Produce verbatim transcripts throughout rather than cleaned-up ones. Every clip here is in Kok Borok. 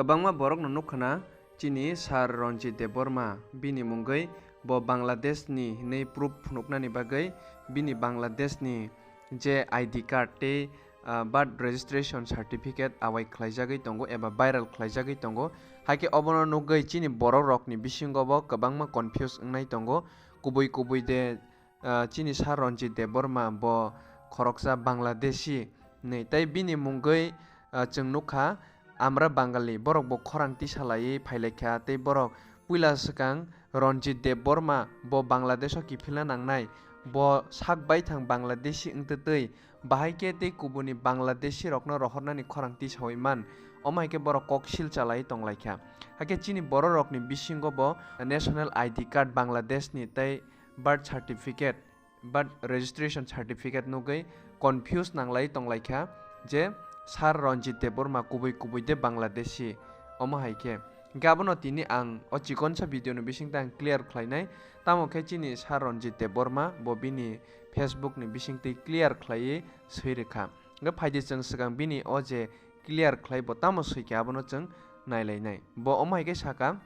Kwbangma borokno nukha na chini Sir Ranjit Debbarma, bini mungwi bo Bangladesh ni hinwi proof phunuknani bagwi bini Bangladesh ni je I D card tei, ah, birth registration certificate awai khlaijagwi tongo eba viral khlaijagwi tongo. Haikhe obono nugwi chini borok rokni bisingo bo kwbangma confuse wngnai tongo. Kubui kubui de, ah, chini Sir Ranjit Debbarma bo khoroksa Bangladeshi hinwi. Tei bini mungwi, ah, chwng nukha Amra Bangali, borok bo khorang tisa laiwi phailaikha tei borok puila swkang Ranjit Debbarma bo Bangladesh o kiphilna nangnai, bo sak baithang Bangladeshi wngtwtwi bahai khe tei kubuni Bangladeshi rokno rohornani khorang tisawi man, omo hai khe borok kok sil chalai tonglaikha. Hakhe chini borok rokni bisingo bo national I D card Bangladesh ni tei birth certificate, birth registration certificate nugwi confuse nanglai tonglaikha je Sir Ranjit Debbarma kubui kubui de Bangladeshi, omo hai khe. Hingkhe abono tini ang o chikonsa video ni bisingtwi ang clear khlainai, tamo khe chini Sir Ranjit Debbarma bo bini Facebook ni bisingtwi clear khlaiwi swi rwkha. Hingkhe phaidi chwng swkang bini o je clear khlai bo tamo swi khe abono chwng nailainai. Bo omo hai khe saka,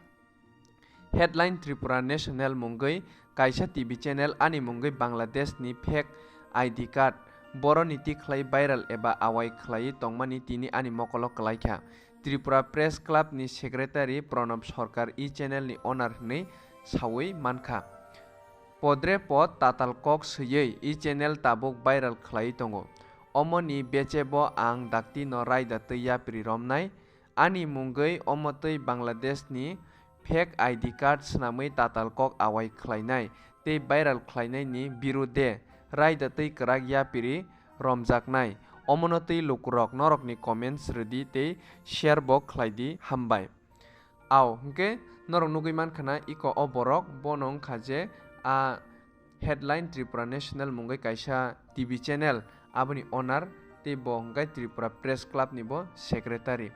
Headline: Tripura National mungwi kaisa T V channel ani mungwi Bangladesh ni fake I D card, boroni tikhlai viral eba awai khlaiwi tongmani tini ani mokolo kwlaikha. Tripura Press Club ni secretary Pranab Sarkar e channel ni owner hinwi sawi mankha. Podre pod tatal kok swiwi e channel tabuk viral khlaiwi tongo. Omoni beche bo ang dakti no raida twi yapri romnai. Ani mungwi omo twi Bangladesh ni fake I D card swnamwi tatal kok awai khlainai tei viral khlainaini birude raida twi kwrak yapiri romjaknai. Omono twi lukurok norokni comments rwdi tei share bo khlaidi, hambai. Ao hwnkhe norok nugwi mankha na iko o borok, bono wngkha je a Headline Tripura National mungwi kaisa T V channel, aboni owner tei bo hwnkhe Tripura Press Club ni bo secretary.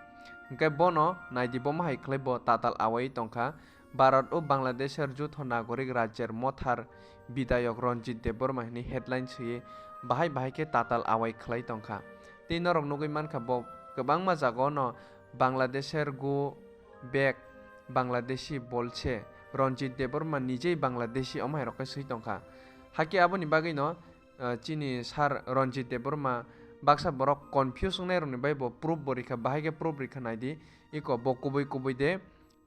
Hwnkhe bono naidi, bo mahai khlai bo tatal awai tongkha, Bharat o Bangladesher jotho nagorik rajyer mothar bidayok Ranjit Debbarma hinwi headline swiwi bahai bahai khe tatal awai khlai tongkha. Tei norok nugwi mankha bo kwbangma jagao no Bangladesher go back Bangladeshi bolse, Ranjit Debbarma nijei Bangladeshi, omo hai rok khe swi tongkha. Hakhe aboni bagwi no, ah, chini Sir Ranjit Debbarma baksa borok confuse wngnai rokni bai bo proof bo rikha, bahai khe proof rikha naidi, iko bo kubui kubui de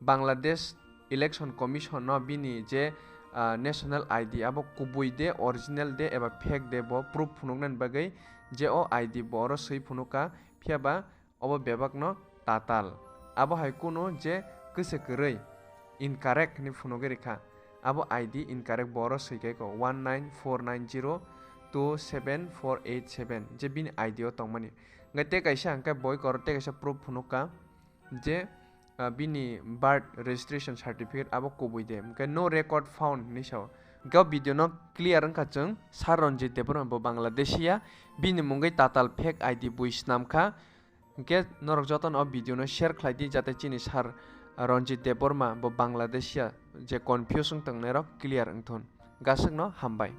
Bangladesh Election Commission no bini je, ah, national I D abo kubui de, original de eba fake de bo proof phunuknani bagwi je o I D bo oro swi phunukha, phiya ba obo bebakno tatal. Abo hai kunu je kwse kwrwi, incorrect hinwi phunugwi rikha. Abo I D incorrect, bo oro swi kha iko one nine four nine zero two seven four eight seven, je bini I D o tongmani. Hwnkhe tei kaisa hwnkhe bo iko oro tei kaisa proof phunukha je, ah, bini birth registration certificate abo kubui de, hwnkhe no record found hinwi sao. Hwnkhe o video no clear wngkha chwng, Sir Ranjit Debbarma bo Bangladeshi ya, bini mungwi tatal fake I D bui snamkha. Hwnkhe norok jotono o video no share khlai di, jate chini Sir Ranjit Debbarma bo Bangladeshi ya je confuse wng tongnairok clear wngthun. Gaswkno hambai.